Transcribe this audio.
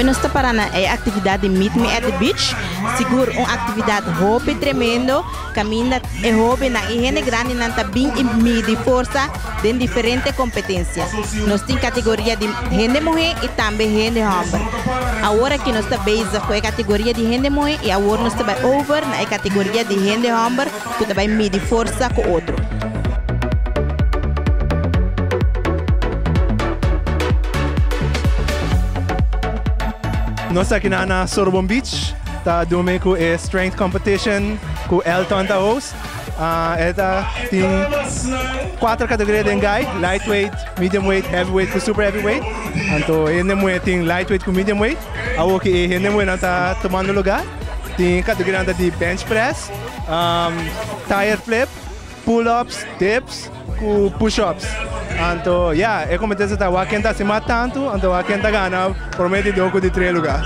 Awe nos ta para na e actividad di Meet Me at the Beach. Sigur un actividad hopi tremendo caminda e hobennan y hende grandinan ta bin y midi forsa den diferente competencia. Nos tin categoria di hende muhe y tambe hende homber. Awor aki nos ta bezig cu e categoria di hende muhe y awor nos ta bay over na e categoria di hende homber cu ta bay midi forsa cu otro. Nos aki na na Sorbon Beach ta dome cu e Strength Competition cu Elton ta host. E ta tin cuatro categoria den guy, lightweight, medium weight, heavyweight cu super heavyweight. Anto hende muhe tin lightweight cu medium weight. Awor cu e hende muhenan ta tumando lugar. Tin categorianan ta di bench press, tire flip, pull ups, dips cu push ups. Anto ya, e competencia ta wak ken ta haci mas tanto, anto wak ken ta gana prome, di dos cu di tres lugar.